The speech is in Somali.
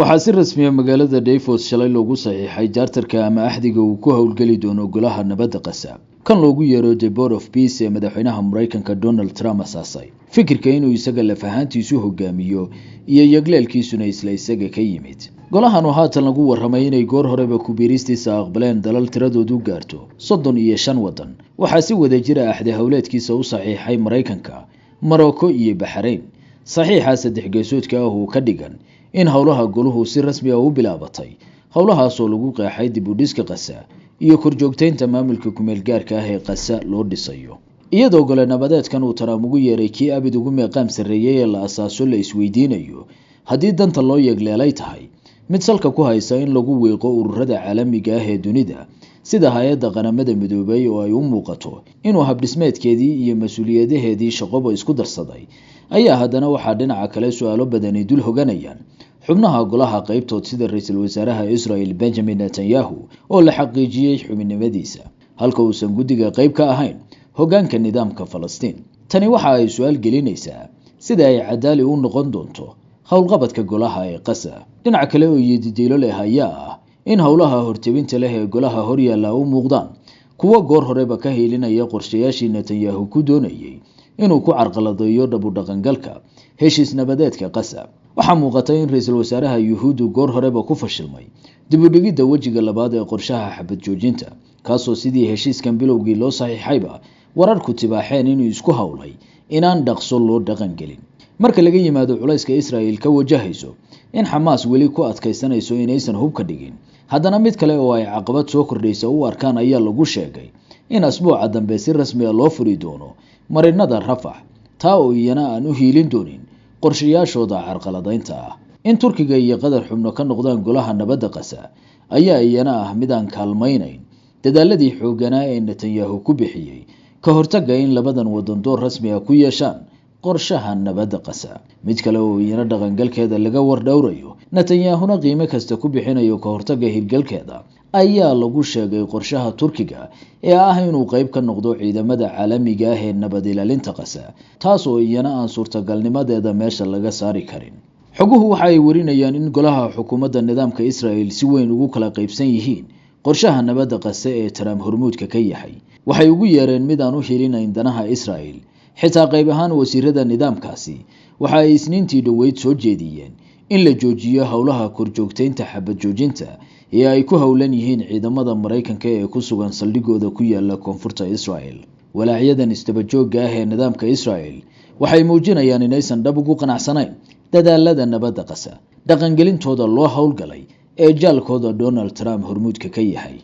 Waxaa si rasmiya magaalada Davos shalay loogu saxiixay jaartarka ama axdiga uu ku howlgeli doono Golaha Nabadda Qasa, kan loogu yeero The Board of Peace, ee madaxweynaha Maraykanka Donald Trump asaasay fikirka inuu isaga laf ahaantiisu hogaamiyo iyo yagleelkiisuna isla isaga ka yimid. Golahanu haatan lagu warramay inay goor horeba ku-biiristiisa aqbaleen dalal tiradoodu gaarto 35 waddan. Waxaa si wadajira axdi howleedkiisa u saxiixay Maraykanka, Morocco iyo Baxrayn. Saxiixa saddex geesoodka ah uu ka dhigan in howlaha goluhu si rasmi ah u bilaabatay, howlahaasoo lagu qeexay dib u dhiska Qasa iyo korjoogteynta maamulka kumeel gaarka ah ee Qasa loo dhisayo. Iyadoo gole nabadeedkan uu Trump ugu yeeray kii abid ugu meeqaam sarreeyey ee la asaaso, la isweydiinayo haddii danta loo yegleelay tahay mid salka ku haysa in lagu wiiqo ururada caalamiga ah ee dunida, sida Hay-adda Qaramada Midoobay, oo ay u muuqato inuu habdhismeedkeedii iyo mas-uuliyadaheedii shaqoba isku darsaday, ayaa haddana waxaa dhinaca kale su-aalo badani dul hoganayaan xubnaha golaha qeybtood, sida ra-iisul wasaaraha Israel Benjamin Netanyahu oo la xaqiijiyey xubinnimadiisa, halka uusan guddiga qeyb ka ahayn hoggaanka nidaamka Falastiin. Tani waxa ay su-aal gelinaysaa sida ay cadaali u noqon doonto howlqabadka golaha ee Qasa. Dhinaca kale oo yididiilo leh ayaa ah in howlaha hortebinta leh ee golaha horyaalla u muuqdaan kuwo goor horeba ka hiilinaya qorshayaashii Netanyahu ku doonayay inuu ku carqaladeeyo dhabu dhaqangalka heshiis nabadeedka Qasa. Waxaa muuqata in ra-iisul wasaaraha Yuhuuddu goor horeba ku fashilmay dib u dhigidda wejiga labaad ee qorshaha xabad joojinta, kaasoo sidii heshiiskan bilowgii loo saxiixayba wararku tibaaxeen inuu isku howlay inaan dhaqso loo dhaqangelin. Marka laga yimaado culayska Israel ka wajahayso in Xamaas weli ku adkaysanayso inaysan hubka dhigin, haddana mid kale oo ay caqabad soo kordhaysa u arkaan ayaa lagu sheegay in asbuuca dambe si rasmi ah loo furi doono marinada Rafax, taa oo iyana aan u hiilin doonin qorshayaashooda carqaladaynta ah. In Turkiga iyo Qatar xubno ka noqdaan Golaha Nabadda Qasa ayaa iyana ah mid aan kaalmaynayn dadaaladii xoogganaa ee Netanyahu ku bixiyey ka hortagga in labadan wadan door rasmi ah ku yeeshaan qorshaha nabadda Qasa. Mid kale oo iyana dhaqangalkeeda laga wardhowrayo, Netanyahuna qiimo kasta ku bixinayo ka hortagga hirgalkeeda, ayaa lagu sheegay qorshaha Turkiga ee ah inuu qeyb ka noqdo ciidamada caalamiga ah ee nabad ilaalinta Qasa, taas oo iyana aan suurtagalnimadeeda meesha laga saari karin. Xoguhu waxa ay warinayaan in golaha xukuumadda nidaamka Israel si weyn ugu kala qaybsan yihiin qorshaha nabadda Qase ee Trump hormuudka ka yahay. Waxay ugu yeereen mid aan u hilinayn danaha Israel. Xitaa qayb ahaan wasiirada nidaamkaasi waxa ay Isniintii dhoweyd soo jeediyeen in la joojiyo howlaha korjoogteynta xabad joojinta ee ay ku howlan yihiin ciidamada Maraykanka ee ku sugan saldhigooda ku yaala koonfurta Israel. Walaacyadan isdabajoogga ah ee nidaamka Israel waxay muujinayaan inaysan dhab ugu qanacsanayn dadaalada nabadda Qasa dhaqangelintooda loo howlgalay ee jaalkooda Donald Trump hormuudka ka yahay.